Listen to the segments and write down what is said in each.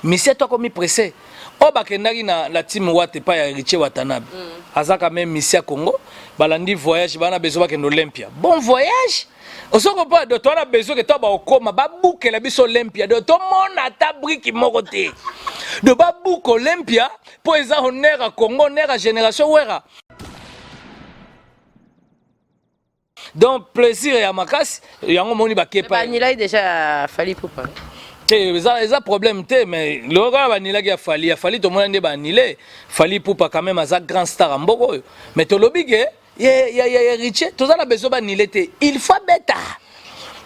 Monsieur to akomi presse. Oyo bakendaki na la team Wata epai ya Heritier Watanabe. Aza quand même Monsieur Congo. Balandi voyage bana besoin bakende Olympia. Bon voyage. Ozo comprendre donc toza na besoin que to bakokoma babukela biso Olympia. Donc tomona ata brique moko te. Donc babuka Olympia mpo eza honneur ya Congo, honneur ya génération Wera. Donc plaisir ya makasi yango moni bakepa. Banilaki déjà Fally Ipupa. Te eza eza problème te mais lokola banilaki ya Fally, ya Fally tomona nde banile. Fally Ipupa quand même aza grand star ya mboka oyo. Mais tolobi ke ye ya ya Héritier toza na besoin banile te. Il faut beta.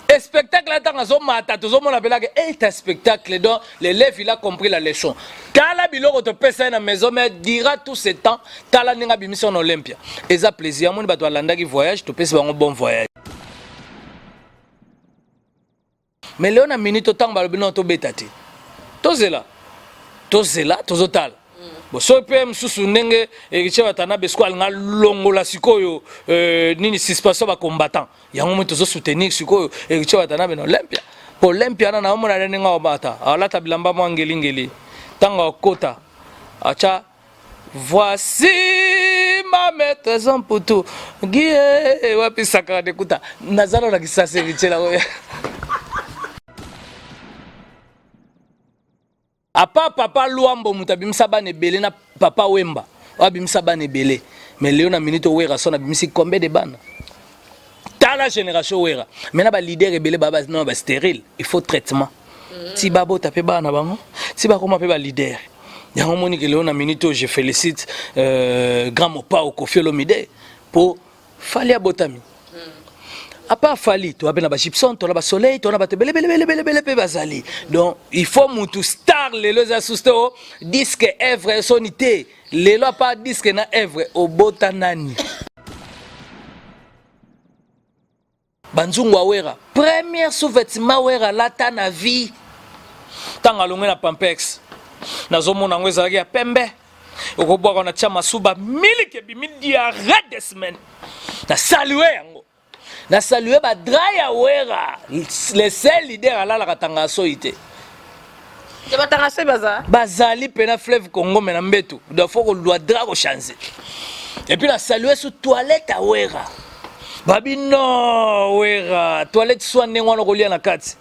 Et spectacle ntango azomata tozomona mpelaka eh, ta spectacle donc l'élève il a compris la leçon. Tala biloko topesa ye na maison mais dira tout ce temps tala ndenge abimisi na Olympia. Eza plaisir amoni bato balandaki voyage topesi bango bon voyage. Mais leo na minute ntango balobi no tobeta te. Tozela. Tozela tozotala. Bon soki mpe mosusu ndenge Héritier Watanabe sikoyo alinga longola sikoyo nini suspension ba combattant. Yango moi tozo soutenir sikoyo Héritier Watanabe na Olympia. Po Olympia na naomona ndenge aobata. Alata bilamba mwa ngelingeli. Ntango akota acha voici ma maîtresse Mputu. Guie wapi sakara de kuta. Nazala na kisasa Héritier na oya. Apa papa Luambo moto abimisa bana ebele na papa Wemba abimisa bana ebele. Mais leo na minute Wera son abimisi combien de bana? Tala génération Wera. Maintenant ba leader ebele ba ba non ba stérile, il faut traitement. Ti babota pe bana bango, ti bakoma pe ba leader. Yango moni ke leo na minute je félicite grand Mopao Koffi Olomide po Fally abotami. À part Fally, toi ben ba Gibson, toi ba Soleil, toi ba bele bele bele bele bele pe bazali. Donc il faut mutu star lelo za susto disque œuvre sonité. Lelo pas disque na œuvre obota nani. Banzungu awera première sous-vêtement wera lata na vie. Tanga longwe na Pampex. Nazomona ngo ezalaki ya pembe. Okobwaka na tia masuba miliki ebimi diarrhée des semaines. Na saluer yango. Na saluer ba drap ya Wera, le seul leader alalaka tanga soyi te. Te batanga soyi baza? Bazali pena fleuve Congo mais na mbeto. Donc faut ko loi drap ko changer. Et puis na saluer sous toilette à Wera. Babi non Wera, toilette soit ndenge wana kolia na kati.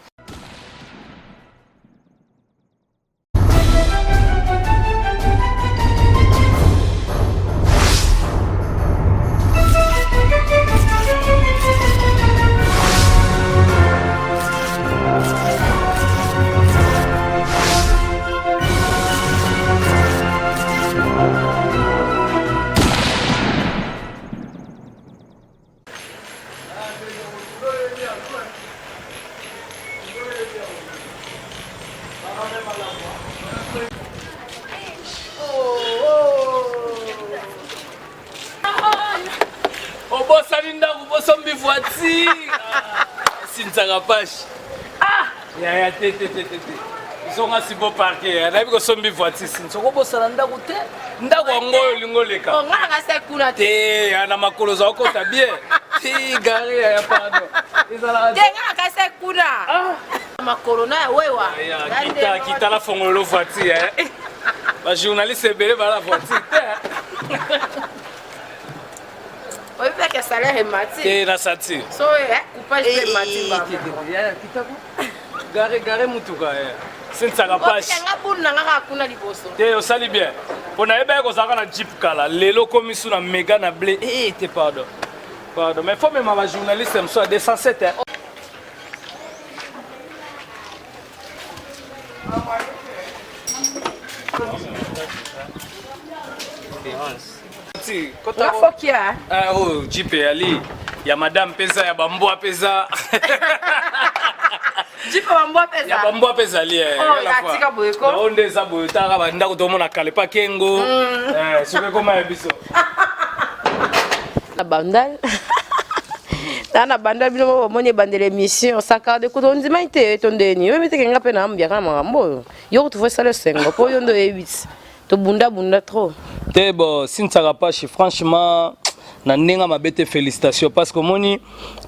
Obosani ndako bosombi voiture. Sinzaka pache. Ah! Ya ya te te te te. Zonga si bo parquet. Nayebi kosombi voiture sinza. Okobosana ndako te. Ndako yango oyo olingi oleka. Oh, nga na se kuna te. Te, ya na makolo oza okota bien. Ti gare ya pardon. Ezalaka te. Nga na se kuna. Ah. Makolo na ya wewa. Ya kita kita la fongolo voiture. Eh. Ba journaliste ebele ba la voiture te. Oyebi ke salaire emati. Te na sentir. So eh coupage pe emati ba. Ya kita ko. Gare gare mutuka eh. Sinsaka pache. Nga bulu na nga kuna liboso. Te osali bien. Pona yeba kozalaka na jeep kala lelo komi su na mega na blé. Eh te pardon. Pardon, mais faut même ba journaliste mso à 207 hein. Kota fokia. Ah oh, jeep ali ya madame pesa ya bambwa pesa. Jeep ya bambwa pesa. Ya bambwa pesa ali. Oh, ya tika boye ko. Na onde za boye taka ba ndako to mona kale pa kengo. Eh, soki koma ya biso. Na bandal. Na na bandal bino mo moni bandele émission saka de kuto ndima te to ndeni. Yo miteke nga pe na mbia kama makambo. Yo kutu fo sala sengo po yo ndo ebiti. To bunda bunda trop. Te bo Sinsaka Pache franchement na ndenga mabete félicitations parce que moni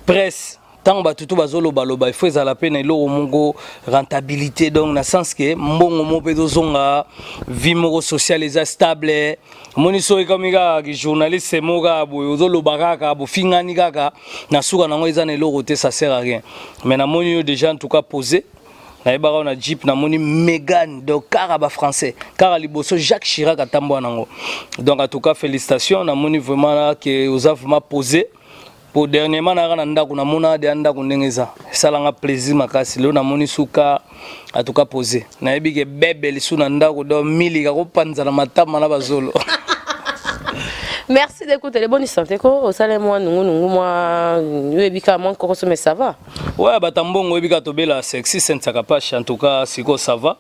presse. Ntango bato tu bazolobaloba, il faut ezala mpe na eloko moko rentabilité, donc na sens ke mbongo moko mpe tozonga vie moko sociale eza stable. Omoni, soki ekomi kaka journaliste moko kaka boye, ozoloba kaka, bofingani kaka, na suka nango eza na eloko te, ça sert à rien. Mais namoni yo déjà, en tout cas posé. Nayebaka na jeep, namoni Megane, donc kaka bafrançais, kaka liboso Jacques Chirac atambwa nango. Donc en tout cas félicitations, namoni vraiment ke oza vraiment posé. Po dernièrement nayaka na ndako, namona deya ndako ndenge eza, esalanga plaisir makasi. Lelo namoni suka, en tout cas posé, nayebi ke bebe lisu na ndako, donc milika kopanzana matama na bazolo. Merci d'écouter les bonnes santé ko osala mwa nungu nungu mwa oyebi kaka mwa nkokoso, mais ça va. Ouais, bato mbongo, oyebi kaka tobela sexy sensaka pashe. En tout cas sikoyo ça va,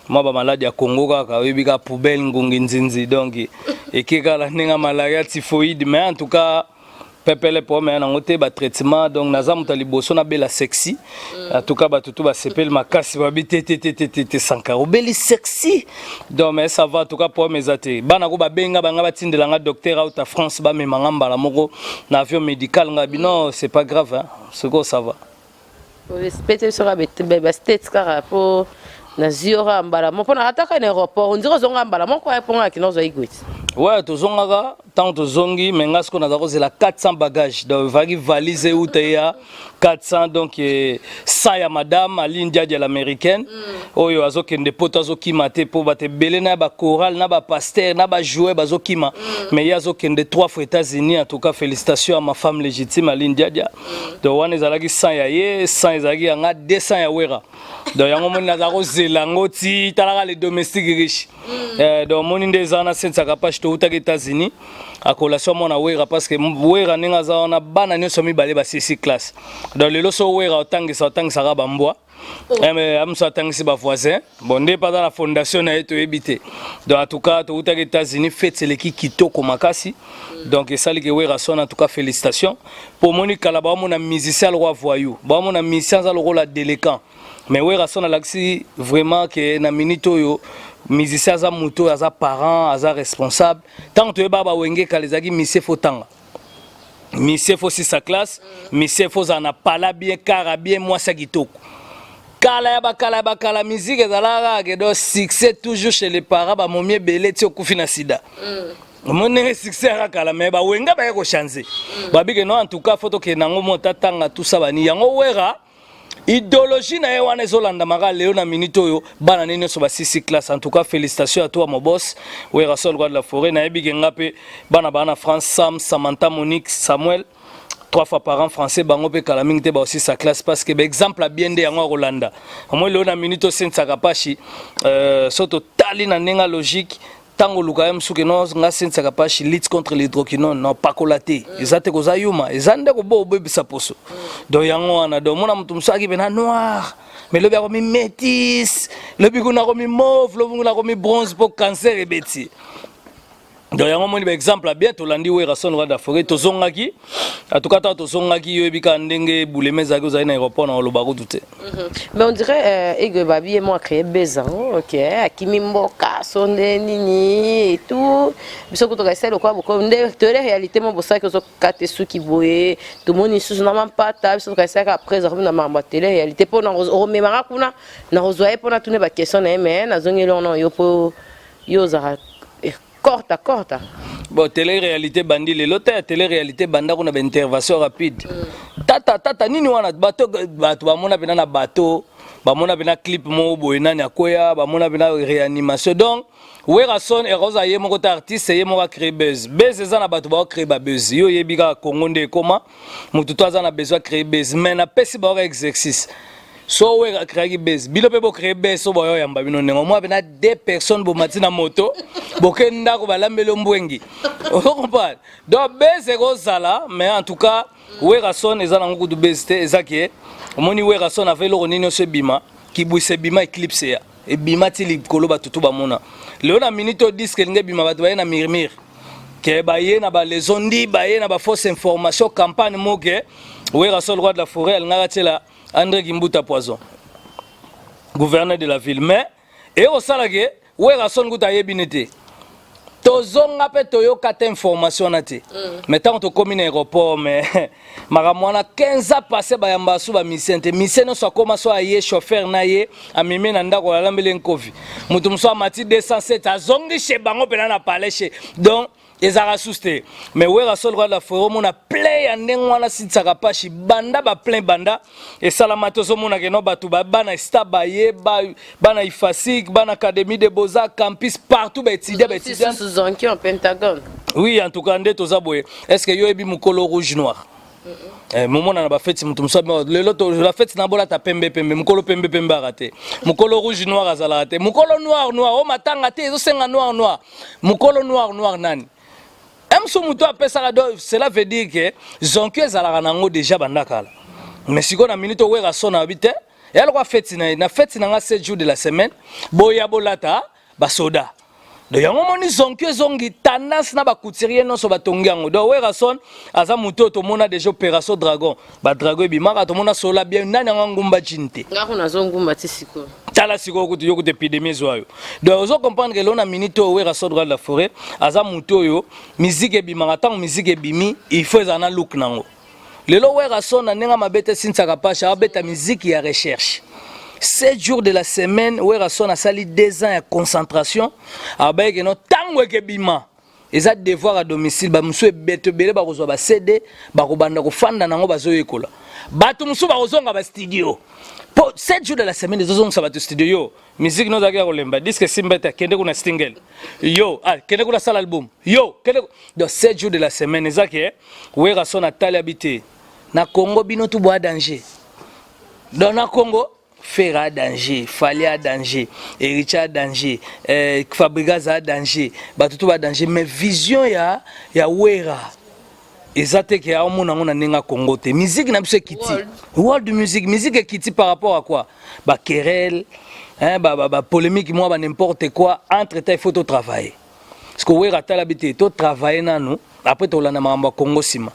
mwa bamaladi ya Congo kaka, oyebi kaka poubelle, ngungi, nzinzi, donc ekekala ndenge malaria, typhoïde, mais en tout cas pepele po meya nango te, batraitement. Donc naza moto ya liboso nabela sexy. En tout cas bato tu basepeli makasi, babi te te te te te te, Sankara obeli sexy. Donc mais ça va, en tout cas problème eza te. Bana ko babenga banga, batindelanga docteur auta France, bamemanga mbala moko na avion médical. Nga bi non, c'est pas grave, hein. Sikoyo ça va. Pete biso kaka bastate kaka mpo nazwi yo kaka mbala moko, mpona ataka na aéroport ondiri ozonga mbala moko mponga akina ozwa igweti. Ouais, tozongaka. Ntango tozongi, me nga sikoyo naza kozela 400 bagage, donc ezalaki valise euta ya 400, donc 100 ya madame Aline Diadi ya l'américaine oyo azokende poto, azokima te mpo bato ebele na bachoral na bapaster na bajoueur bazokima, mais ye azokende trois fois États-Unis. En tout cas félicitations à ma femme légitime Aline Diadia. Donc wana ezalaki 100 ya ye, 100 ezalaki yanga, 200 ya Wera. Donc yango moni naza kozela yango ti talaka le domestique riche. Donc moni nde eza wana, sensaka page. Toutaki États-Unis, akolation mwana Wera, parce que Wera ndenge aza wana, bana nyonso mibale basisi classe. Donc lelo so Wera otangisa, otangisaka bambwa, amoso atangisi bavoisin. Bon, nde mpe aza na fondation na ye, toyebi te. Donc en tout cas toutaki États-Unis, fête eleki kitoko makasi. Donc esaliki Wera son, en tout cas félicitation. Mpo omoni kala baomona musicien lokola voyou, baomona musicien aza lokola délinquant, mais Wera son alakisi vraiment ke na minute oyo musicien aza moto oyo aza parent, aza responsable. Ntango toyebaka bawenge kala, ezalaki musicien faut tanga, musicien faut sisa classe, musicien faut ozala na pala bien, kara bien, mwasi ya kitoko. Kala ya bakala ya bakala, musique ezalaka kaka do succès toujours chez les parents, bamomi ebele ti okufi na sida. Omoni ndenge succès yaka kala, mais bawenga baye kochange, babike non, en tout cas faut tokende yango mo tatanga tusa bani yango. Wera idéologie na ye wana ezolandamaka lelo na minute oyo, bana ne nyonso basisi classe. En tout cas félicitations à toi mon boss Wera Sol, roi de la forêt. Nayebi ke nga mpe bana baa na France, Sam, Samantha, Monique, Samuel, trois fois par an français, bango mpe kala mingi te baosisa classe, parce que baexemple abie nde yango akolanda. Omoi lelo na minute osensaka pashi, so totali na ndenge logique, ntango oluka ye mosuku no nga sensaka pashi lutte contre l'hydroquinone, no pakola te, eza te koza yuma, eza nde kobo obebisa poso. Donc yango wana, donc mona moto mosusu aki mpena noir, mais lobi akomi métis, lobi kuna akomi mauve, lobi kuna akomi bronze, mpo cancer ebeti. Donc yango moni baexemple ya bien, tolandi Wera son, roi de la forêt. Tozongaki, en tout cas ntango tozongaki, yo yebi kaka ndenge bulema ezalaki, ozali na aéroport na oloba kutu te. Mais on dirait Ego babi ye mo acréé buzz yango, ok, akimi mboka so nde nini et tout. Biso kutoka esali lokola boko nde toyele réalité mo bosalaki, ozokata suki boye, tomoni lisusu na mampata. Biso tokaisaka après akomi na makambo ya télé réalité mpo okomemaka kuna na kozwa ye mpona tune baquestion na ye, mais nazongeli wana yo mpo yo ozalaka korta korta. Bon, télé réalité bandi lelo te. Télé réalité banda kuna, baintervention rapide, tata tata nini wana, bato bato bamona mpena na bato bamona mpena clip moko boye, nani akwea, bamona mpena réanimation. Donc Werason ekozala ye moko te artiste, ye moko acrée buzz. Buzz eza na bato baocrée babuzz. Yo oyebi kaka Congo nde ekoma, motu to aza na besoin créer buzz, mais napesi baoka exercice. So Wera acréaki buzz, bino mpe bocrée buzz, so boyoyamba bino ndenge omwa mpena deux personnes bomati na moto, boke ndako, balambeli yo mbwengi, ocomprendre. Donc buzz ekozala, mais en tout cas Werason eza nango kutu buzz te. Eza ke omoni Werason ava eloko nini nyonso ebima, kibwisa ebima, eclipse ya ebima ti likolo, bato tu bamona. Lelo na minute oyo disque elingi ebima, bato baye na murmure ke baye na balezondi, baye na bafausse information, campagne moke Werason, roi de la forêt, alingaka tiela André Kimbuta poison, gouverneur de la ville. Mais eyekosala ke Werason kuta ayebi ne te. Tozonga mpe toyoka te information wana te. Mais ntango tokómi na aéroport, mais makambo wana 15 ans passé, bayamba su bamusicien te. Musicien nyonso akóma so aye, chauffeur na ye amemi na ndako, alambeli nkovi. Moto mosusu amati 207, azongi chez bango mpena na palais chez. Donc ezalaka susu te. Mais Wera so, roi de la forêt, omona plein ya ndenge wana asilisaka pashi banda baplein banda esalama te. Ozomona keno bato bana sta baye, bana IFASIC, bana Académie de Beaux-Arts, campus, partout, baétudiant, baétudiant. Zonki en Pentagone. Oui, en tout cas nde toza boye. Est ce que yo oyebi mokolo rouge noir? Momona na bafeti, moto mosusu lelo la feti na bolata pembe pembe, mokolo pembe pembe aka te, mokolo rouge noir azalaka te, mokolo noir noir o matanga te, ezosenga noir noir, mokolo noir noir nani mosu moto apesaka. Donc cela veut dire que zonki ezalaka nango déjà banda kala. Mais sikoyo na minute Owera so na babi te, eya lokwa feti na ye, na feti na nga 7 jours de la semaine, boya bolata basoda. Donc yango moni zonki ezongi tendance na bacouturier nyonso batongi yango. Donc Werason aza motu oyo tomona déjà opération dragon, badragon ebimaka, tomona sola bien nani yango angumba jini te. Nga kuna azongumba ti sikoyo. Tala sikoyo kutu yo kutu épidémie ezwa yo. Donc ozo comprendre que lelo na minute oyo, Werason, roi de la forêt, aza motu oyo musique ebimaka. Ntango musique ebimi, il faut ezala na look nango. Lelo Werason na ndenge mabe te, sinisaka pasha abeta musique ya recherche 7 jours de la semaine. Werason asali 2 ans ya concentration, abayeke no ntango ekebima eza devoir à domicile. Bamosusu ebeto ebele bakozwa baCD, bakobanda kofanda nango, bazoyekola. Bato mosusu bakozonga bastudio po 7 jours de la semaine ezozongisa bato studio. Yo musique no ozalaki ya kolemba, disque simba ete akende kuna single, yo ah, kende kuna sala album, yo kende. Donc 7 jours de la semaine eza ke Werason atali abi te na Congo bino tu boya danger. Donc na Congo, Ferre a danger, Fally a danger, Héritier a danger, Fabregas a danger, bato to ba danger. Mais vision ya Wera eza te ke aomona yango na ndenge ya Congo te. Musique na biso ekiti, world music, musique ekiti par rapport à quoi? Baquerelle, hein, ba polémique mwa ba n'importe quoi. Entre temps il faut to travailler, parce que Wera atala bi te to travailler nanu, après tolanda makambo ya Congo nsima.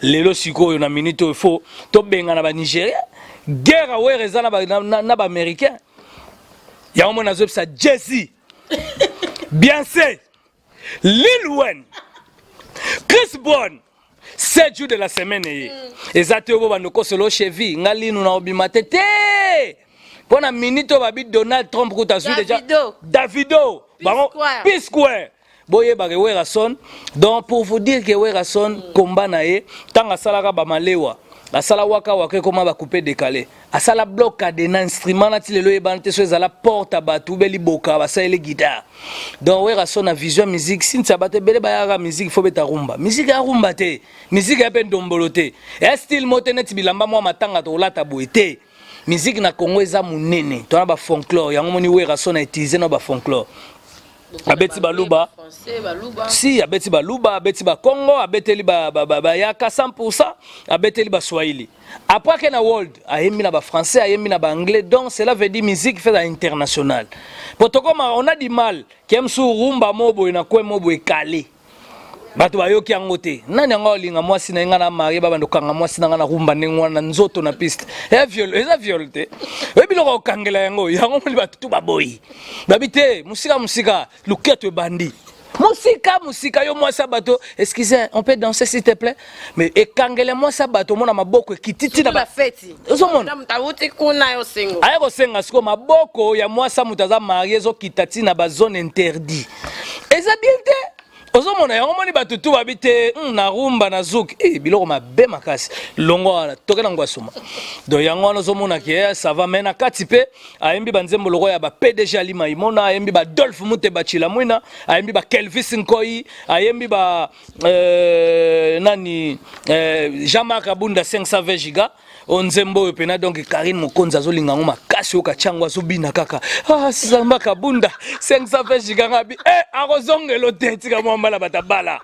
Lelo sikoyo na minute oyo, faut tobenga na banigéria. Guerre ya Wera eza na baaméricain. Yango mona nazoyebisa Jay-Z, Beyoncé, Lil Wayne, Chris Brown, 7 jours de la semaine eye eza te oyo bo bando kosela ochevi nga linu na obima te te mpo na minute oyo babi Donald Trump kuta azwi déjà. Davido. Davido bango. Square. P Square. Boyebaka Werason. Donc pour vous dire que Werason, combat na ye, ntango asalaka bamalewa, asala waka waka, ekoma bacoupe décalé, asala bloc cadena, instrument nati lelo oyebana te so ezala porte bato ube liboka basaleli guitare. Donc Werason na vision musique sintia, bato ebele bayaka musique fo beta rumba. Musique ya rumba te, musique ya mpe ndombolo te, eya style mo te neti bilamba mwa matanga tokolata boye te. Musique na Congo eza monene, tona bafolklore. Yango moni Werason na utiliser na bafolklore, abeti baluba. Français, baluba. Si abeti baluba, abeti bakongo, abeteli bayaka 100, abeteli baswahili. Après ake na world, ayembi na bafrançais, ayembi na baanglais. Donc cela veut dire musique fait international po tokoma on a du mal ke mosu rumba mo boye na kwe mo boye kale bato bayoki yango te. Nani yango alinga mwasi na ye, nga na marie, babanda kokanga mwasi na nga na rumba ndenge wana na nzoto na piste, eza viol, eza viol te. Oyebi biloko kokangela yango, yango moni bato tu baboyi, babi te mosika mosika, luketo ebandi mosika mosika. Yo mwasi ya bato, excusez, on peut danser s'il te plaît? Mais ekangele mwasi ya bato, omona maboko ekiti ntina. La feti. Ozomona. Moto awuti kuna yo sengo. Aye kosenga sikoyo maboko ya mwasi ya moto aza marie ezokita ntina bazone interdit, eza bien te. Ozomona yango moni bato tu babi te na rumba na zouk, biloko mabe makasi longo wana toke na ngwasuma. Donc yango wana ozomona ke ça va. Mais na kati mpe ayembi banzembo loko ya ba PDG Ali Maimona, ayembi ba Dolphe Muteba Chilamwina, ayembi ba Kelvis Nkoi, ayembi ba nani Jean-Marc Abunda 520 giga o nzembo oyo pena. Donc Karine Mokonzi azolinga yango makasi, oyo katiango azobina kaka ah, Samba Kabunda 520 giga ngabi akozongelo te, tika mwa mbala batabala.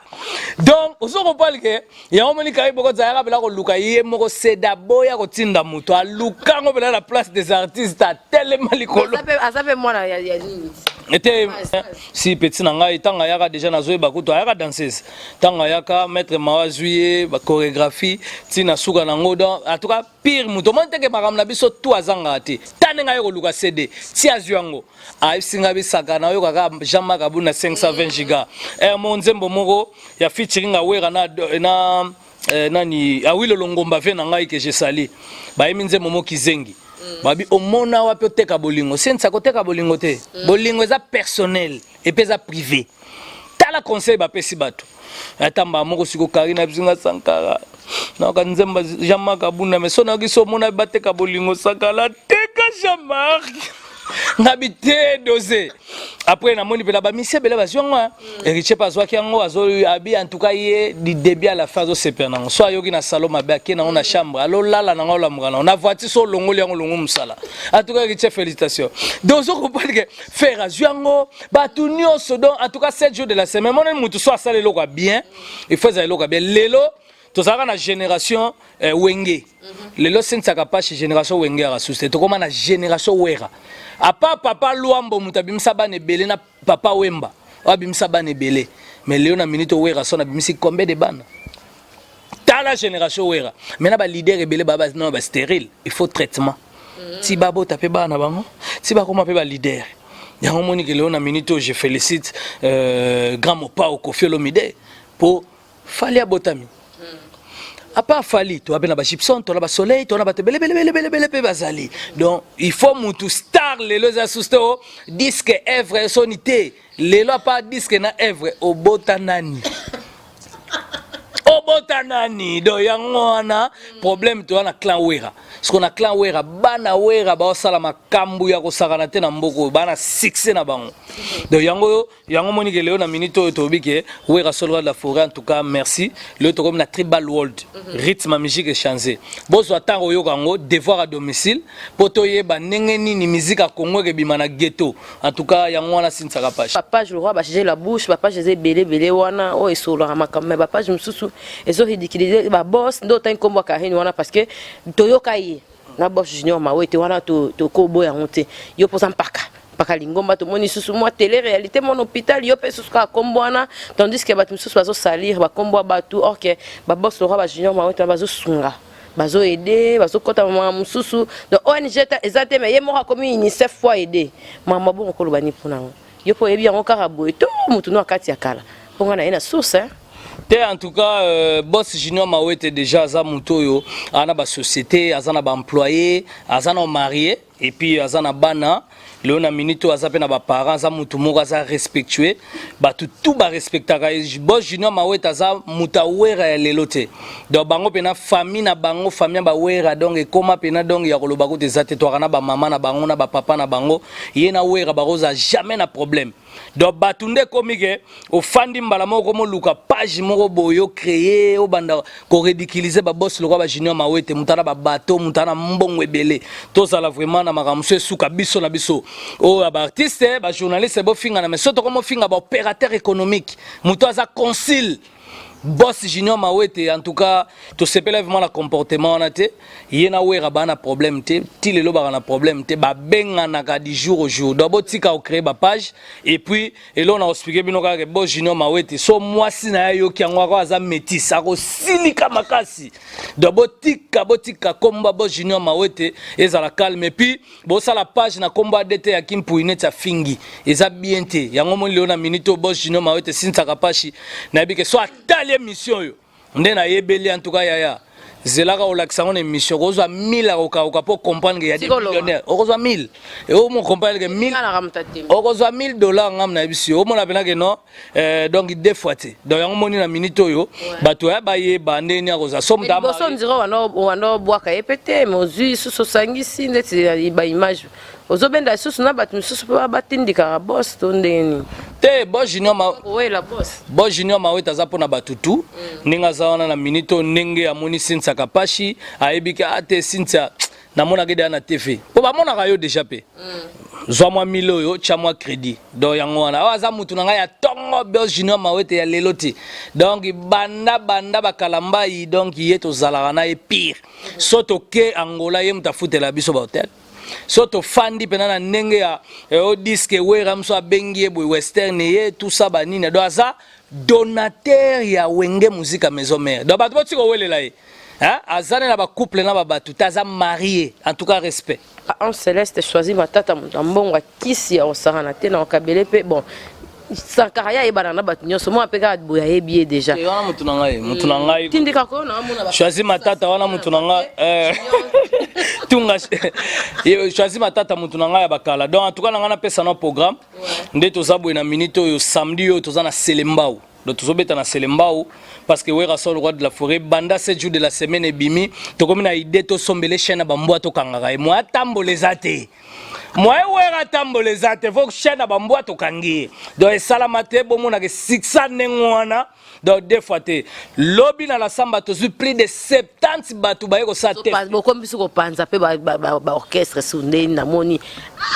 Donc ozo comprendre ke yango moni Karine Mokonzi ayaka mpela koluka ye moko seda boya kotinda moto aluka yango mpela na Place des Artistes, atelema likolo. Aza mpe mwana ya nini? Ete si petit na ngai, ntango ayaka déjà nazoyeba kutu ayaka danseuse. Ntango ayaka, maître Mawa azwi ye bachorégraphie ntina suka nango. Donc en tout cas pire, moto omoni teke makambo na biso tu azangaka te. Ta ndenge aye koluka CD ti azwi yango, ayebisi ngai bisaka nayoka kaka Jean-Marc Abu na 520 giga r mo nzembo moko ya featuring Awera na nani, Awilo Longomba ve na ngai ke je sali. Bayemi nzembo mo kizengi. Babi omona wapi oteka bolingo? Senisa koteka bolingo te. Bolingo eza personnel et puis eza privé. Tala conseil bapesi bato, ata mbala moko siko kari na biso nga Sankara, nayoka nzembo Jean-Marc Abunda, mais so nayoki so omona bateka bolingo, Sankara teka Jean-Marc, ngabi te dose. Après namoni mpena bamisi ebele bazwi yango. Héritier mpe azwaki yango, abi en tout cas ye du début à la fin azosepela nango. So ayoki na salon mabe, ake nango na chambre, alolala nango, alamuka nango na voiture, so olongoli yango, olongo mosala. En tout cas Héritier, félicitation. Donc ozo comprendre que Ferre azwi yango, bato nyonso. Donc en tout cas 7 jours de la semaine, monani mutu so asala eloko ya bien, il faut ezala eloko ya bien. Lelo tozalaka na génération Wenge. Lelo Sensaka Pashe, génération Wenge yaka susu te, tokóma na génération Wera. Apa papa Lwambo moto abimisa bana ebele na papa Wemba oyo abimisa bana ebele, mais lelo na minute Wera so abimisi combien de bana? Tala génération Wera. Maintenant baleader ebele baa na bastérile, il faut traitement ti babota mpe bana bango ti bakóma mpe baleader. Yango moniki lelo na minute oyo je félicite grand Mopao Kofi Olomide mpo Fally abotami. À part Fally, toa mpe na bagipson, toa na basoleil, toa na bato ebelebelebelebele mpe bazali. Donc il faut mutu star lelo eza susu te o disque, œuvre esoni te. Lelo à part disque na œuvre, obota nani? Obota nani? Donc yango wana problème toza na clan Wera. Siko na clan Wera, bana Wera baosala makambo ya kosakana te na mboka oyo, bana succès na bango. Donc yango monike lelo na minute oyo toyebi ke Wera seul roi de la forêt. En tout cas merci. Lelo tokomi na tribal world, rythme ya musique echangé. Bozwa ntango oyoka yango, devoir à domicile, mpo toyeba ndenge nini musique ya Congo ekebima na ghetto. En tout cas yango wana sinisaka page. Bapage, le roi bachange la bouche, bapage eza ebele ebele wana oyo esololaka makambo, mais bapage mosusu ezoridiculiser baboss. Nde otangi nkombo ya Karine wana, parce que toyoka ye na boss Junior Mawe te wana, tokoboya yango te. Yo mpoza mpaka mpaka lingomba, tomoni susu mwa télé réalité mona hôpital, yo mpe susu kaka nkombo wana, tandis que bato mosusu bazosalir bakombo ya bato, or que baboss, le roi, bajunior Mawe te wana bazosunga, bazoaider, bazokɔta makambo mosusu. Donc ONG eza te, mais ye moko akomi UNICEF po aider makambo bongo. Koloba ni mpona yango, yo mpo oyebi yango kaka boye to motu no akati ya kala, mpo nga na ye na source, hein? Te, en tout cas boss Junior Mawete déjà aza motu oyo aza na basociété, aza na baemployé, aza na marié et puis aza na bana. Lelo na minute oyo aza mpe na baparent, aza motu moko aza respectueux, bato tu barespectaka ye. Boss Junior Mawete aza moto awera ya lelo te. Donc bango mpena famille na bango, famille ya bawera, donc ekóma mpena donc ya koloba kutu eza te. Twaka na bamama na bango na bapapa na bango, ye na Wera bakozala jamais na problème. Donc bato nde ekomi ke ofandi mbala moko komoluka page moko boye, ocréer, obanda koridiculiser baboss lokwa bajunior Mawete, moto ana babato, moto ana mbongo ebele. Tozala vraiment na makambo mosusu esuka biso na biso oyo ya baartiste, bajournaliste bofingana, mais so tokomofinga baopérateur économique, moto aza concile boss Junior Mawete. En tout cas tosepela vraiment na comportement wana te. Ye na Wera baa na problème te, ti lelo baka na problème te, babenganaka du jour au jour. Donc botika ocréer bapage. Et puis eloko na koexpliquer bino kaka, boss Junior Mawete, so mwasi na ye ayoki yango, ako aza métis, akosilika makasi. Donc botika, botika kombo boss Junior Mawete ezala calme. Et puis bosala page na kombo adt ya Kimpui neti afingi, eza bien te. Yango moni lelo na minute oyo boss Junior Mawete sinisaka pashi, nayebi ke so atali émission oyo nde nayebeli. En tout cas yaya, zelaka olakisa ngo na émission, okozwa 1000 akokakoka mpo comprendre ke ya des millionnaire. Okozwa 1000 omo comprendre ke 1000, okozwa 1000 $. Ngam nayebi si omona mpena ke non, donc deux fois te. Donc yango moni na minute oyo bato ya bayeba ndenge akozwa so. Liboso ndiro wana obwaka ye pe te, mais ozwi lisusu, osangisi ndeti baimage, ozobenda lisusu na bato misusu mpe batindikaka boss to ndenge nini? Te, boss Junior owela boss. Boss Junior Mawete aza mpona bato tu. Ndenge aza wana na minute oyo, ndenge amoni Sintiaka Pashi, ayebi ke ate Sintia namonaki deya na TV mpo bamonaka yo déjà mpe zwa mwa mille oyo, tya mwa crédit. Donc yango wana oyo aza mutu na ngai ya ntongo, boss Junior Mawete ya lelo te. Donc banda banda bakala mbai, donc ye tozalaka na ye pire. So toke Angola, ye moto afutela biso bahotel. So tofandi mpena na ndenge ya o disque Wera moso abengi ye boye, Western ye, tout ça, banini. Donc aza donateur ya Wenge Musica Maison Mère. Donc bato botika owelela ye. Hein? Aza ne na bacouple na babato te, aza marié. En tout cas, respect. En Céleste Choisi Matata, moto ya mbongo, akisi ya kosakana te na okabele mpe. Bon, Sankara ye ayebana na bato nyonso, mwa mpe kaka boye ayebi ye déjà. Eh, wana motu na ngai, motu na ngai. Tindika ko na amona. Choisi Matata wana, motu na ngai, tunga Choisi Matata, motu na ngai ya bakala. Donc en tout cas, na ngai napesa na programme nde toza boye na minute oyo. Samedi oyo toza na Selembao. Donc tozobeta na Selembao parce que Wera, le roi de la forêt, banda 7 jours de la semaine ebimi, tokomi na idée tosombele chaîne na bambwa, tokangaka ye. Moya atambola eza te, moye Wera atambola eza te, faut chaîne na bambwa, tokangi ye. Donc esalama te, bomonaka siksa ndenge wana. Donc deux fois te, lobi na la samba tozwi plus de 70 bato baye kosala te. Bokomi biso kopanza mpe baorchestre su ndeni namoni.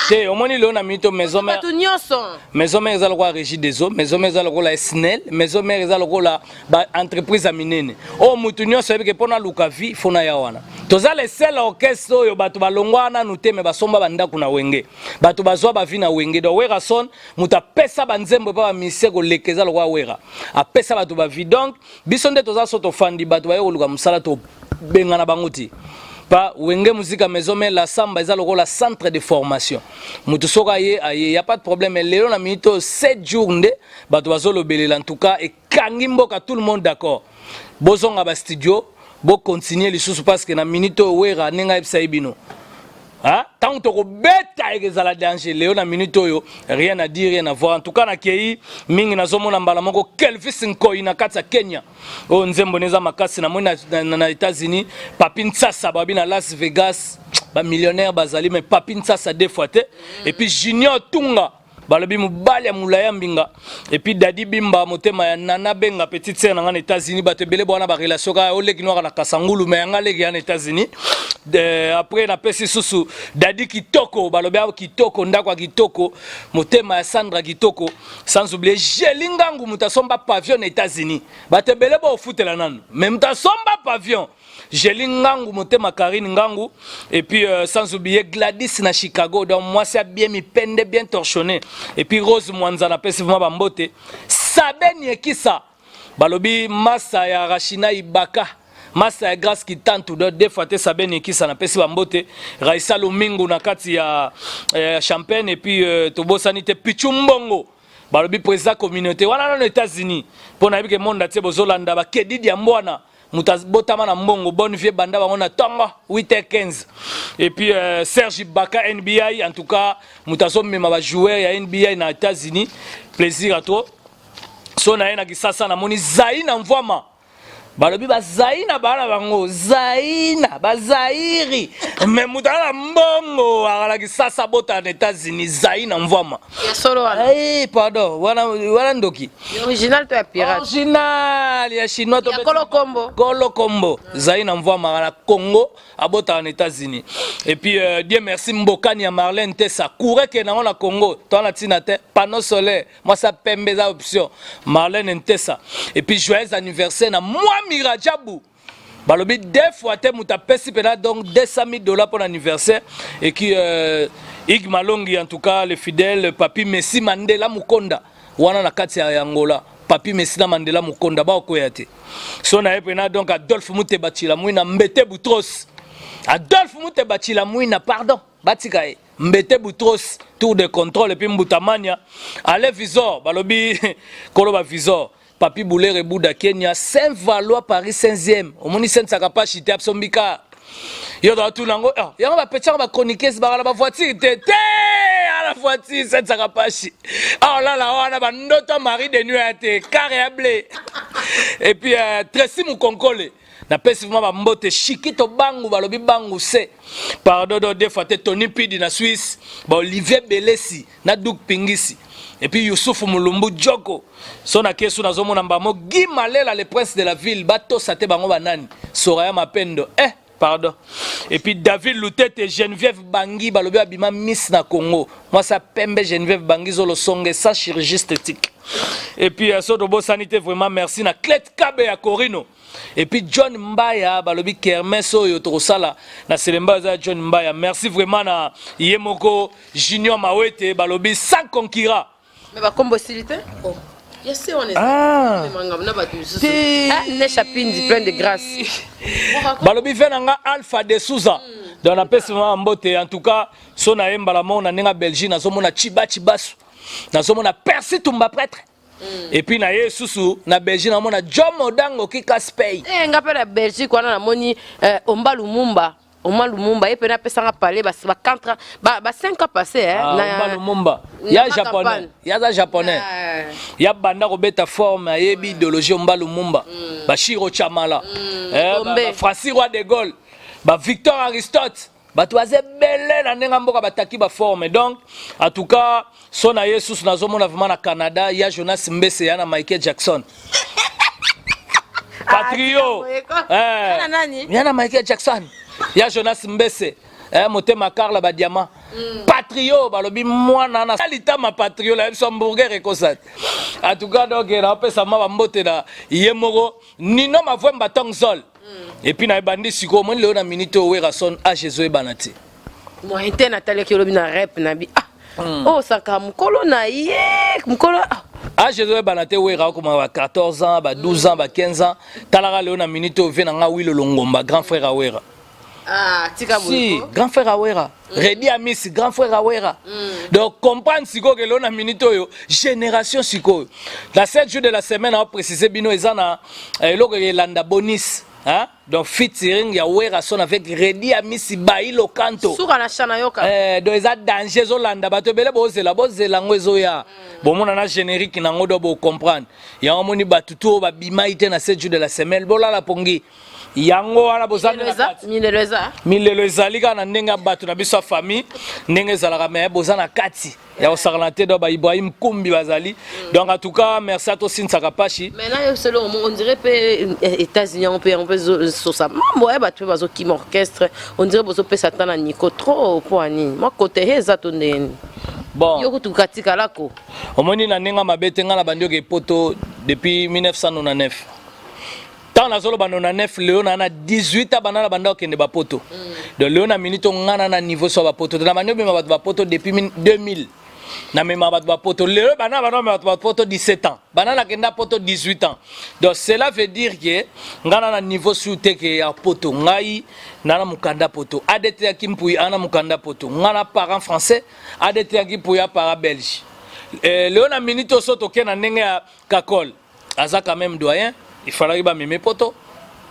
Te, omoni lelo na minute, Maison Mère bato nyonso. Maison Mère eza lokola Régie des eaux, Maison Mère eza lokola SNEL, Maison Mère eza lokola baentreprise ya minene oyo mutu nyonso ayebike mpo naluka vie fo na ya wana. Toza le seul orchestre oyo bato balongwa nanu te, me basomba bandako na Wenge, bato bazwa bavie na Wenge. Donc Werason, moto apesa banzembo epa bamisie koleka, eza lokola Wera apesa bato bavie. Donc biso nde toza so tofandi, bato baye koluka mosala, tobengana bango ti pa Wenge Musica Maison Mère. La samba eza lokola centre de formation. Moto soki aye, aye, ya pas de problème. Lelo na minute oyo, 7 jours nde bato bazolobelela. En tout cas, ekangi mboka, tout le monde d'accord. Bozonga bastudio, bocontinue lisusu, parce que na minute oyo, Wera ndenge ayebisa ye bino, ntango tokobeta ekezala danger. Lelo na minute oyo, rien à dire, rien à voir. En tout cas, nakei mingi, nazomona mbala moko Kelvis Nkoi na kati ya Kenya, oyo nzembo eza makasi. Namoni na États-Unis Papi Ntsasa, babi na Las Vegas bamillionnaire bazali, mais Papi Ntsasa deux fois te. Et puis Junior Tunga, balobi mobali ya molai ya mbinga. Et puis Dadi Bimba, motema ya Nana Benga, petite sœur na nga na États-Unis. Bato ebele bwana barelation kaka oleki nwaka na Kasangulu, me yanga leki ya na États-Unis. Après napesi susu Dadi Kitoko, balobi awa kitoko, ndako ya kitoko, motema ya Sandra Kitoko. Sans oublier Jeli Ngangu, moto asomba pavillon na États-Unis. Bato ebele boofutela nanu, mais moto asomba pavillon, Jeli Ngangu, motema Karine Ngangu. Et puis sans oublier Gladys na Chicago, donc mwasi ya bien mipende, bien torchonné. Et puis Rose Mwanza, napesi vraiment bambote. Sabeni Ekisa, balobi masa ya Rachina Ibaka, masa ya Grâce Kitantu. Donc deux fois te, Sabeni Ekisa, napesi bambote. Raisa Lumingu na kati ya Champagne. Et puis tobosani te Pichu Mbongo, balobi président communauté wana nano États-Unis, mpo nayebi ke monde atie bozolanda bakedidi ya mbwana, moto abotama na mbongo. Bonne vie, banda bango na ntongo 8h15. Et puis Serge Baka NBA, en tout cas moto azomema bajoueur ya NBA na États-Unis, plaisir à toi. So na ye na Kisasa, namoni Zai na Mvwama, balobi bazai na bana bango Zaina bazairi, me moto aza na mbongo akala Kisasa, bota na États-Unis, Zai na Mvwama. Ya solo wana. Hey, pardon, wana wana ndoki. Original to ya pirate? Original ya chinois to. Ya kolo kombo. Kolo kombo Zai na Mvwama na Congo, abotaka na États-Unis. Et puis Dieu merci, mbokani ya Marlène Tesa coureke nango na Congo, to na ntina te, panneau solaire, mwasi pembe eza option, Marlène Ntesa. Et puis joyeux anniversaire na Mwami Rajabu, balobi deux fois te, moto apesi mpena donc 200 000 $ pour l'anniversaire. Et qui Ig Malongi, en tout cas le fidèle Papi Messi Mandela Mukonda wana na kati ya Angola, Papi Messi na Mandela Mukonda baokoya te. So na ye mpena donc Adolphe Muteba Chilamwina, Mbete Boutros, Adolphe Muteba Chilamwina, pardon, batika ye Mbete Boutros, tour de contrôle. Et puis Mbutamania ale visor, balobi koloba visor, Papi Boulere Buda Kenya, Saint Valois Paris 5e, omoni Saint Sakapashi te, absombika yo totuna yango. Ah, yango bapetiaka bachroniqueuse bakala bavoiture te te, ala voiture Saint Sakapashi aolala wana bandoto mari de nuit ya te, car ya blé. Et puis Tracy Mukonkole, napesi vraiment bambote. Shikito Bangu, balobi Bangu se, pardon. Do deux fois te, Tony Pidi na Suisse, baolivier Belesi na Duk Pingisi. Et puis Yusufu Mulumbu Joko, so na kesu nazomona mbamo Guy Malela, le prince de la ville, batosa te bango banani, Soraya Mapendo, eh pardon. Et puis David Lutete, Geneviève Bangi, balobi abima miss na Congo, mwasi pembe, Geneviève Bangi zolosonge sa chirurgie esthétique. Et puis so tobosani te, vraiment merci na Clet Kabe ya Corino. Et puis John Mbaya, balobi kermesse oyo tokosala na Selemba eza John Mbaya. Merci vraiment na ye moko Junior Mawete, balobi sans concurrent. Mais bakombo esili te. Oh. Ya se wana Ah. makambo na bato mosusu. Te. Ah, Nesha Pindi plein de grâce. Balobi ve na nga Alpha de Souza. Donc napesi mama mbote. En tout cas, so na ye mbala moko na ndenge ya Belgique, nazomona Chiba Chibasu, nazomona Percy Tumba prêtre. Et puis na ye susu na Belgique namona John Modango Kika Spey. Eh, nga mpe na Belgique wana namoni Omba Lumumba. Omba Lumumba ye mpe napesanga pale ba 4 ans, ba 5 ans passé, eh, Ah, Omba Lumumba na ya ma japonais campagne. Ya za japonais. Ya banda kobeta forme, ayebi idéologie Omba Lumumba, Bashiro Chamala, Bombe. ba Francis Roi de Gaulle, ba Victor Aristote, bato baza ebele na ndenge ya mboka bataki baforme. Donc en tout cas, so na ye susu nazomona vraiment na Canada ya Jonas Mbese, ya na Michael Jackson Patrio. Tika boye ko. Ya na nani? Ya na Michael Jackson, ya Jonas Mbese, motema Karla badiama Patrio, balobi mwana na litama Patrio la biso hamburger ekosat. En tout cas, donc napesa ma bambote na ye moko Nino Mavwemba Tongzol. Et puis na ebandi sikoyo, omoni lelo na minute oyo Werrason age ezoyebana te. Moyen te. Natalaki olobi na rep na bi, ah, oyo osaka mokolo na ye mokolo, ah. Age ezoyebana te. Wera okoma ba 14 ans, ba 12 ans, ba 15 ans. Talaka lelo na minute oyo, ve na nga Wilo Longomba, grand frère awera. Ah, tika boye Si ko. Grand frère awera, Redi Amisi, grand frère awera. Donc comprendre sikoyo ke lelo na minute oyo génération sikoyo na 7 jours de la semaine aoprécise bino eza na eloko elanda bonus, hein? Donc featuring ya Werason avec Redi Amisi Bailo Kanto. Suka na sha na yoka. Donc eza danger ezolanda bato ebele. Bozela, bozela yango ezoya, bomona na générique nango. Do bocomprendre yango. Omoni bato tu oyo babimai te na 7 jours de la semaine, bolala pongi yango wana boza nde Milelo na eza kati. Milelo eza. Milelo ezali kaka na ndenge ya bato na biso ya famille, ndenge ezalaka, me boza na kati ya kosakana te. Donc ba Ibrahim Kumbi bazali. Donc en tout cas, merci atosinsaka pashi. Maintenant yo selo, on dirait mpe États-Unis yango mpe sosa mambo ya bato mpe bazokima orchestre. On dirait bozopesa ata na Nico trop mpo anini mwa kote he eza to ndeni. Bon. Yo kutu katikalako. Omoni, na ndenge ya mabe te, ngai na bandi oke poto depuis 1999. Ntango nazoloba 99, lelo na 18 abanda na banda okende bapoto. Donc lelo na minute oyo, ngai na niveau so ya bapoto te. Na bandi obima bato bapoto depuis 2000. Namema bato bapoto lelo, bana bana bamema bato bapoto 17 ans, bana nakenda poto 18 ans. Donc cela veut dire ke ngai na niveau sur te ke ya poto. Ngai na mokanda poto, ADT ya Kimpui ana mokanda poto. Ngai na parent français, ADT ya Kimpui ya parent belge. Lelo na minute oyo, so toke na ndenge ya Kakol, aza quand même doyen, il fallaki bameme poto.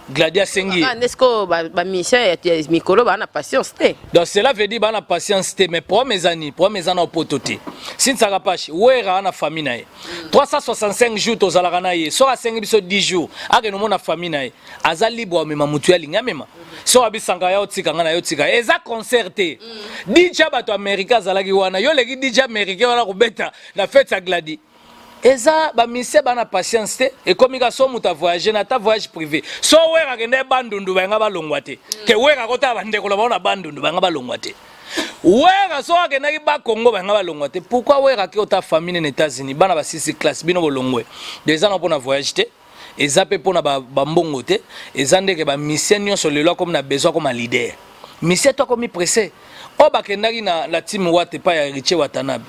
Gladi asengi ye. Ah, nde sikoyo bamusicien ya mikolo baa na patience te. Donc cela veut dire baa na patience te, mais problème eza nini? Problème eza na poto te. Sinsaka pashi, Wera na famille na ye 365 jours tozalaka na ye. Soki asengi biso 10 jours akende omona famille na ye, aza libre amema motu ye alingi amema. Soki abisanga ya otika nga na yo tika, eza concert te. DJ bato américain azalaki wana, yo oleki DJ américain wana kobeta na fête ya Gladi. Eza bamusicien baa na patience te. Ekomi ka so moto avoyage na ata voyage privé, so Wera akende Bandundu, bayanga balongwa te. Ke Wera akotala bandeko na bango na Bandundu, bayanga balongwa te. Wera so akendaki Bakongo, bayanga balongwa te. Pourquoi Wera ake ota famille na États-Unis, bana basisi classe, bino bolongwe? De eza na mpona voyage te, eza mpe mpona bambongo te. Eza ndeke bamusicien nyonso lelo akomi na besoin akoma leader. Musicien to akomi pressé. Oyo bakendaki na la team Wate epai ya Héritier Watanabe,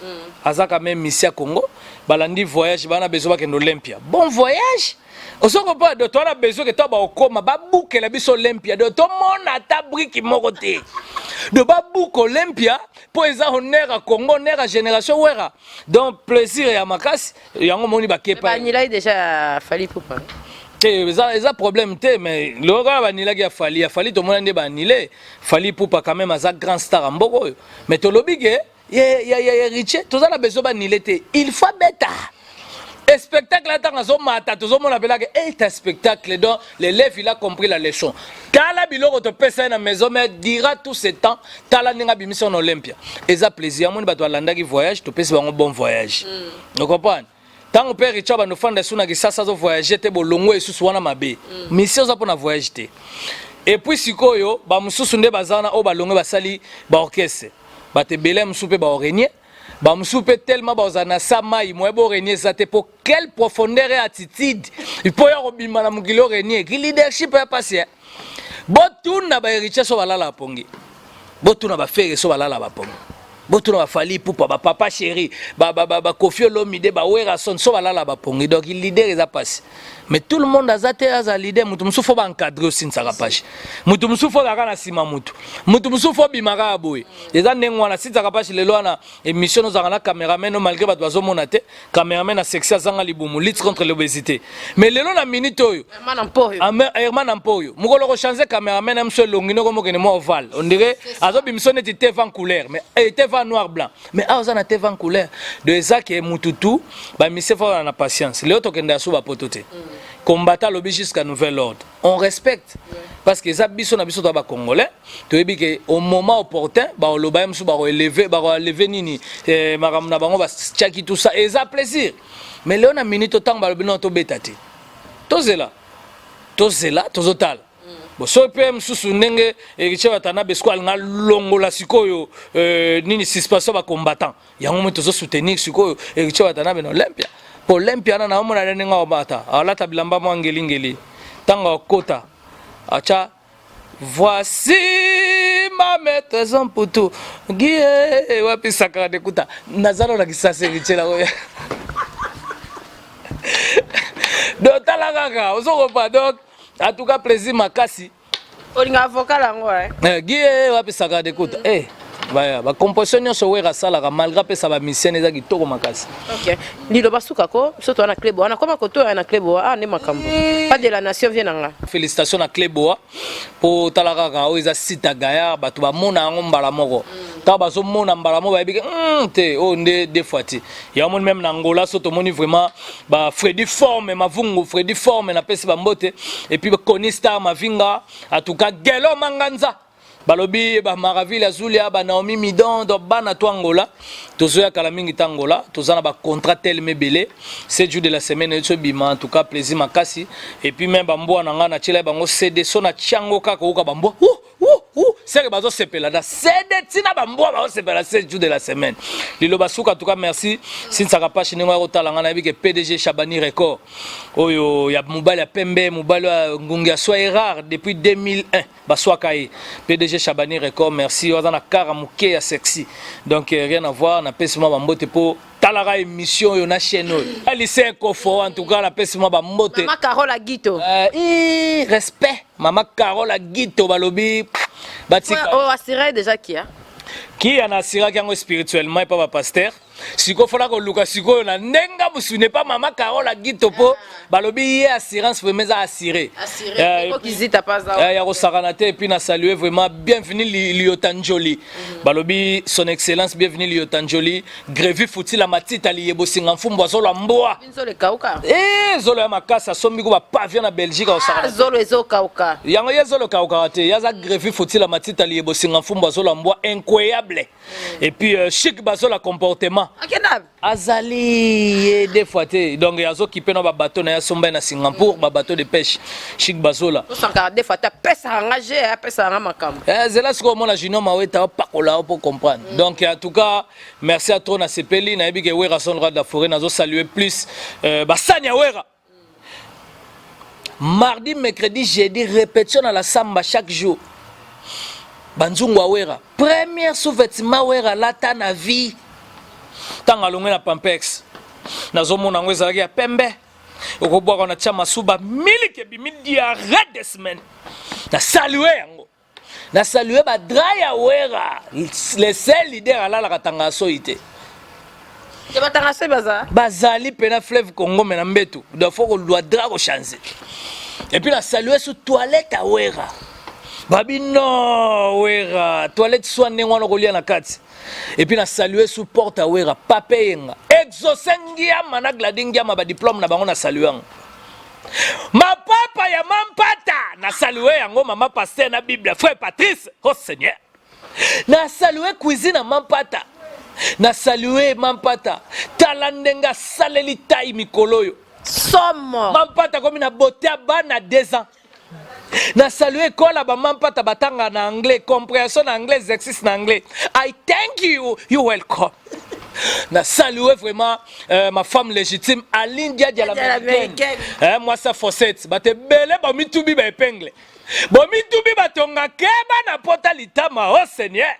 aza quand même musicien ya Congo. Balandi voyage, bana besoin bakende Olympia. Bon voyage, ozokopa do towana besoin ke to baokoma babukela biso Olympia. Do tomona ata briki moko te. Do babuka Olympia mpo eza honneur ya Congo, honneur ya génération Wera. Donc plaisir ya makasi yango moni bakepa. Banilai déjà Fally Ipupa. Te, eza problème te, mais lelo kaka banilaki ya Fally, ya Fally tomona nde banile Fally Ipupa. Quand même aza grand star ya mboka oyo, mais tolobi ke ya Héritier toza na besoin banile te. Il faut beta et spectacle ntango azomata, tozomona mpelaka eta spectacle. Donc l'élève, il a compris la leçon. Tala biloko topesa ye na maison, mais dira tout ce temps, tala ndenge abimisi na Olympia. Eza plaisir. Amoni bato balandaki voyage, topesi bango bon voyage. Ocomprendre? Ntango mpe Richard bandofanda esu na Kisasa, azovoyage te, bolongo esusu wana mabe. Mission oza mpona voyage te. Et puis sikoyo bamosusu nde baza wana oyo balongwe, basali baorchestre, bato ebele mosusu mpe baorenie. Bamosusu mpe tellement bazala na sa mai moye borenie eza te, mpo quelle profondeur et attitude mpo ya kobima na mokili orenie ki leadership ya pasi. Botuna bahéritier so balala bapongi, botuna baFerre so balala bapongi, botuna baFally Ipupa, bapapa chéri, baKoffi Olomide, baWerrason so balala bapongi. Donc leader eza pasi, mais tout le monde aza te aza leader. Motu mosusu fo baencadre, osinisaka page, motu mosusu fo ozalaka na nsima, mutu mosusu fo obimaka ya boye. Eza ndenge wana sinisaka page. Lelo wana émission ozalaka na cameraman no, malgré bato bazomona te, cameraman na sexy azanga libumu, lutte contre l'obésité. Mais lelo na minute oyo, Herman Ampoyo, mokolo kochange cameraman na miso, elongi noko mokende mwa ovale, on dirait azobimisa neti TV en couleur, mais TV en noir blanc, mais awa oza na TV en couleur. Donc eza ke mutu tu bamise fo na patience. Lelo tokende ya so bapoto te, combattant alobi jusqu'à nouvel ordre, on respecte, parce que eza biso na biso toya bacongolais, toyebi ke au moment opportun baoloba ye mosusu, bakoeleve, bakoeleve nini, makambo na bango batiaki, tout ça eza plaisir. Mais lelo na minute, ntango balobi no tobeta te, tozela, tozela, tozotala. Bon, soki mpe mosusu ndenge Héritier Watanabe siko alinga longola sikoyo nini, suspension bacombattant yango moi tozosoutenir sikoyo Héritier Watanabe na Olympia, po Olympia wana naomona ndenge aobata, alata bilamba mwa ngelingeli, ntango akota atya "Voici ma maîtresse Mputu gie wapi sakara dekuta", naza nolakisa Héritier nakoya. Donc tala kaka, ozokopa. Donc en tout cas plaisir makasi. Olinga vocal yango? Gie wapi sakara dekuta, eh baya bacomposition nyonso Wera asalaka, malgré apesa bamisien, eza kitoko makasi. Ok, liloba suka ko biso toza na club wana, koma kotoya na club ah nde makambo pas de la nation vie na nga. Félicitation na Club Boa, mpo tala kaka oyo eza site ya gaillard, bato bamona yango mbala moko. Ntango bazomona mbala moko, bayebi ke te oyo nde deux fois te. Yango moni même na Angola so tomoni vraiment bafredi forme mavungu, Fredi forme, napesi bambote, et puis Koni Star Mavinga, en tout cas Gelo Manganza, balobi bamaraville azulia, banaomi Midon. Donc bana to Angola, tozoya kala mingi ta Angola, toza na bacontrat telema ebele, 7 jours de la semaine euti obima. En tout cas plaisir makasi. Et puis même bambwa na ngai, natiela bango CD, so natia yango kaka, oyoka bambwa seke bazosepela na CD, ntina bambwa bazosepela 7 jours de la semaine. Liloba suka, en tout cas merci Sinsaka Pache ndenge oya kotala ngai. Nayebi ke PDG Chabani Record oyo ya mobali ya pembe, mobali ya ngungi ya soi rare depuis 2001, baswaka ye. PDG Chabani Record, merci. Oyo aza na kara moke ya sexy, donc rien à voir. Napesi mwa bambote mpo talaka émission oyo na chaîne oyo Lycée Ekofo. En tout cas napesi mwa bambote. Mama Carole Agito. Respect mama Carole Agito, balobi batika. Oyo assuré déjà kia. Kia na assuraki yango spirituellement epa bapaster. Sikoyo fona koluka sikoyo na ndenge mosuni epa mama Carole Agito, mpo balobi ye assurance vraiment eza assuré. Ya kosakana te. Et puis na salue vraiment Bienvenu Liota Njoli, balobi son excellence Bienvenu Liota Njoli, Grevi Futila Matita Liyebo Singa Mfumbu, azolwa mbwa zolo ya makasi, asombi ko bapavia na Belgique, akosakana. Zolo ezokauka. Yango ye zolo ekaukaka te. Ye aza Grevi Futila Matita Liyebo Singa Mfumbu, azolwa mbwa incroyable. Et puis Chic bazola comportement azali ye deux fois te. Donc azokipe na babateau na ye, asomba ye na Singapour babateau de pêche, Chic Bazola. Tosankaka deux fois te, apesaka nga ge, apesaka nga makambo. Zela sikoyo omona Junior Maweta opakola po comprendre. Donc en tout cas merci à trop, nasepeli. Nayebi ke Wera son roi de la forêt, nazosalue plus basani ya Wera. Mardi, mercredi, jeudi, répétition na la samba chaque jour. Banzungu awera première sous-vêtement Wera alata na vie ntango alongwe na Pampex, nazomona yango ezalaki ya pembe, okobwaka na tia masuba, miliki ebimi, diarrhée de semaine. Na salue yango, na salue badraps ya Wera, le seul leader alalaka tanga soi te. Te, batanga soi baza. Bazali mpena fleuve Congo, me na mbeto donc faut kolwa drap kochange. Et puis na salue su toilette ya Wera, babi non, Wera toilette swa ndenge wana kolia na kati. Et puis na salue su porte ya Wera, pape Yenga, Exaucé Ngiama na Gladi Ngiama, badiplôme na bango na salue yango. Mapapa ya mampata na salue yango, mama paster na Bible, frère Patrice, oh Seigneur. Na salue cuisine ya mampata, na salue mampata, tala ndenge asaleli tai mikolo oyo. Somo. Mampata komi na beauté ya bana 2 ans. Na salue ekola bamampata batanga na anglais, compréhension na anglais, exercice na anglais. I thank you, you welcome. Na salue vraiment ma femme légitime Aline Diadia l'américaine. Eh, mwasi ya fossette bato ebele bamitubi ba épingle, bomitubi batonga keba na pota litama. O oh, Seigneur,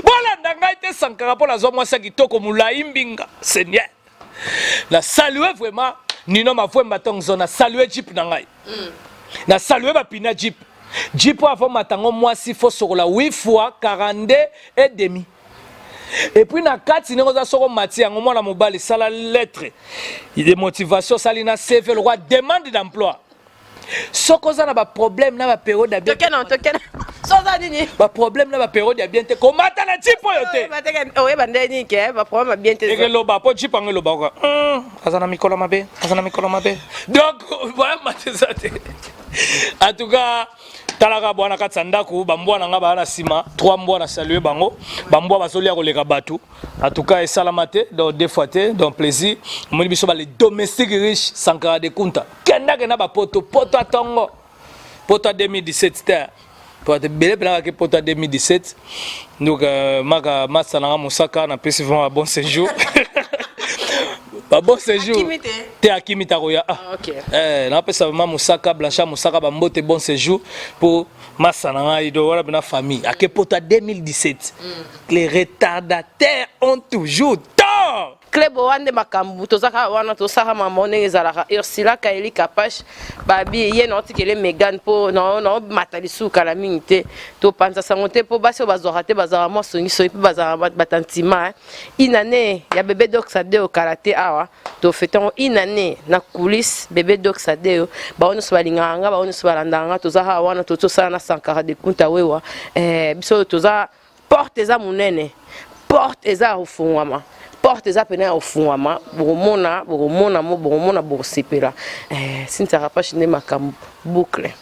bolanda ngai te, Sankara, mpo nazwa mwasi ya kitoko, molai mbinga. Seigneur, na salue vraiment Nino Mavwemba Tongzo. Na salue jeep na ngai, na salue bapina jeep. Jeep oyo avant matango mwasi fo sokola 8 fois 42 et demi. Et puis na kati, ndenge oza, soko mati yango, mwana mobali, sala lettre de motivation, osali na CV lokwa demande d'emploi. Soki oza na baproblème na bapériode ya bien, Tokena, tokena, soza nini? Baproblème na bapériode ya bien te, komata na jeep oyo te. Oyeba nde nini ke baproblème ya bien te? Ekeloba mpo jeep yango eloba oka aza na mikolo mabe, aza na mikolo mabe. Donc bayamata eza te. En tout cas, talaka bwana kati ya ndako, bambwa na nga baya na nsima, trois mbwa, na salue bango. Bambwa bazolia koleka bato. En tout cas, esalama te, donc deux fois te. Donc plaisir, omoni biso bale domestique riche. Sankara de Kunta kendake na bapoto, poto atongo, poto ya 2017 te, po ate ebele mpena kaki poto ya 2017. Donc maka masa nanga mosaka, napesi vraiment bon séjour, ba bon séjour. Akimi te? Te, akimi ta koya, ah. Eh, napesa vraiment mosaka Blanchard, mosaka bambote, bon séjour mpo masa na ngai. Do wana mpena famille ake poto ya 2017. Les retardataires ont toujours tort. Club wana nde makambo toza kaka wana, tosala mama ndenge ezalaka. Ursula Kaeli Kapache babi ye na otikele Megan mpo naomata lisusu kala mingi te. Topanza sango te mpo basi oyo bazwaka te, bazalaka mwa songisongi mpe bazalaka batantima. Inane ya bebe Dox Adeo kala te awa, tofete yango inane na coulisse. Bebe Dox Adeo, bango nyonso balingaka nga, bango nyonso balandaka nga. Toza kaka wana, tozosala na Sankara de Kunta Wewa. Biso toza porte eza monene, porte eza ya kofungwama, porte eza pene ya kofungwama. Bokomona, bokomona mo, bokomona, bokosepela. Cynthia Kapache nde makambo boucle.